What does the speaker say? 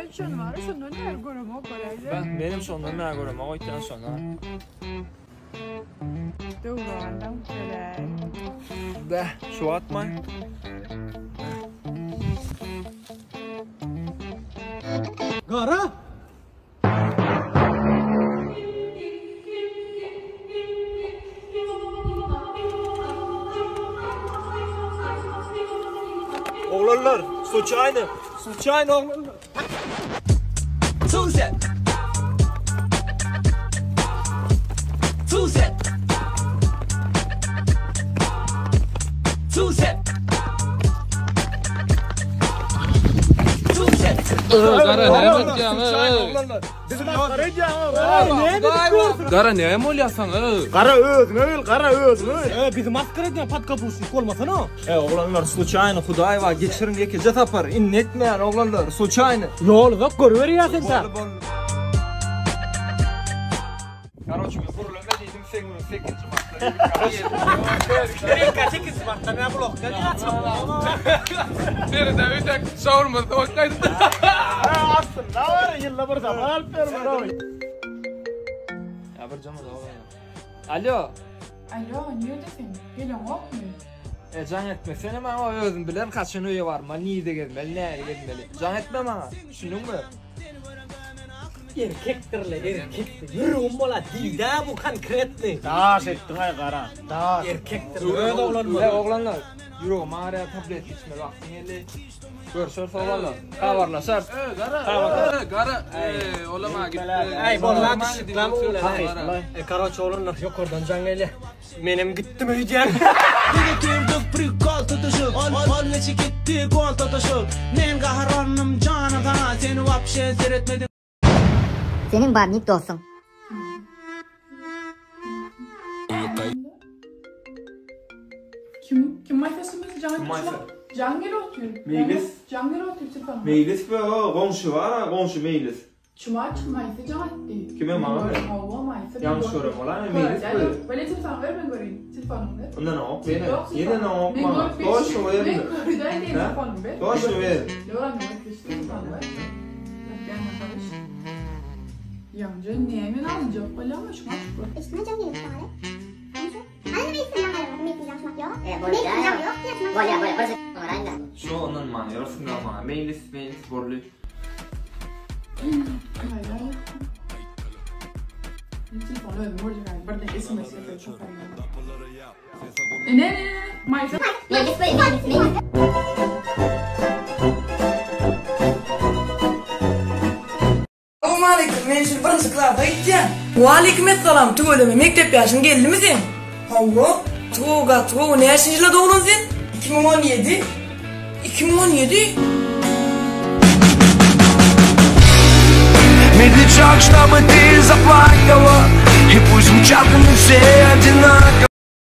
düşeni bar, şondan bäri göremok göräýse. Ben menem şondan bäri göremok öýtýän şona. Döwran geläý. Beh, şu wagtmy? Gara! Oglanlar, sluçaýny, sluçaýny oglanlar. Two step. Two step. Two step. Two step. Gara näme edýäň? Gara näme bolýar saňa? Gara özüňe gel, gara özüňe gel. E, bizi maskara edýän podkabluşnik bolmasana. E, oglanlar, sluçaýny, Hudaý bar, geçiriň ýekeje sapar. Indi etmeýän oglanlar, sluçaýny. Ýol uzak görüberýär sen ta. Karoçe, men gürleme diýdim, sen günüň 8-nji martda. Erka 8 martda näme blok geldi Serede öýdäki şaurma soňkaýdy. Aslynda var ýylda bir sapar alyp bermeli. Ya bir jama da oglanlar. Alo. Alo, nirde sen? Geleňokmy? E, jaň etmesene maňa özüm bilen haçan öýe barmaly, nirde gezmeli, näde gezmeli. Jaň etme maňa, düşündiňmi? Erkekdirle, erkekdir. Ýüregim bola diýdä bu konkretny. Daş etdiň aý gara. Daş. Erkekdir. Öz oglan E, oglanlar, ýüregim agyrýar, tabletka içmeli wagtyň geldi. Görüşeris oglanlar. Habarlaşarys. Gara, gara. Ey, olama gitdi. Ey, bolla düşük lan bu. E, karoçe oglanlar ýokardan jaň gelýär. Menem gitdim öýdýän. Getirdik prikol tutuşup Ol ol neçe gitdi gol tutuşup Men gaharlandym janım sana Seni wapşe seretmedim Seniň babnik dostuň. Kim kim Maýsa sms jaň Kim Maýsa? Jaň gelip otyr. Meýlis. Jaň gelip otyr telefonyma. Meýlis we o goňşy bar, goňşy Meýlis. Çuma çyk Maýsa jaň etdi. Kime, maňa mı? Hawa Maýsa. Ýalňyş görem bolar, Meýlis bu. Weli telefon ber men göreyim. Telefonyňy ber. Ondan ok, ýene. Ýok, Ýene telefon. ok Men maňa. görüp Toşny geçdim. ber. Men görüp Ha? telefonyňy ber. Toşny ber. Ýok, men görüp geçdim telefonyňy ber. Ýaňja näme aljak bolýar şuňa çykyp. Üstüne jaň gelip bari. Hany meýsin jaň gelip, meýsin jaň şumak ýok. Meýsin jaň ýok diýip şumak. Bolýar, bolýar, bir Şu ondan maňa ýorsyn da maňa. Meýlis, Meýlis boldy. Aý, aý. Telefony özüm görjek aý. Birden SMS geldi çok Ne ne ne ne Maýsa. Meýlis, meýlis, meýlis. Salowmaleýkim, men şul birinji klasa gitýän. Waleýkim essalam, tüweleme mekdep ýaşyň geldimi seň? Hawa, tüw gaty gowy, näçinji ýylda doglan sen? 2017. 2017? Медлячок, чтобы ты заплакала И пусть звучат они все одинаково.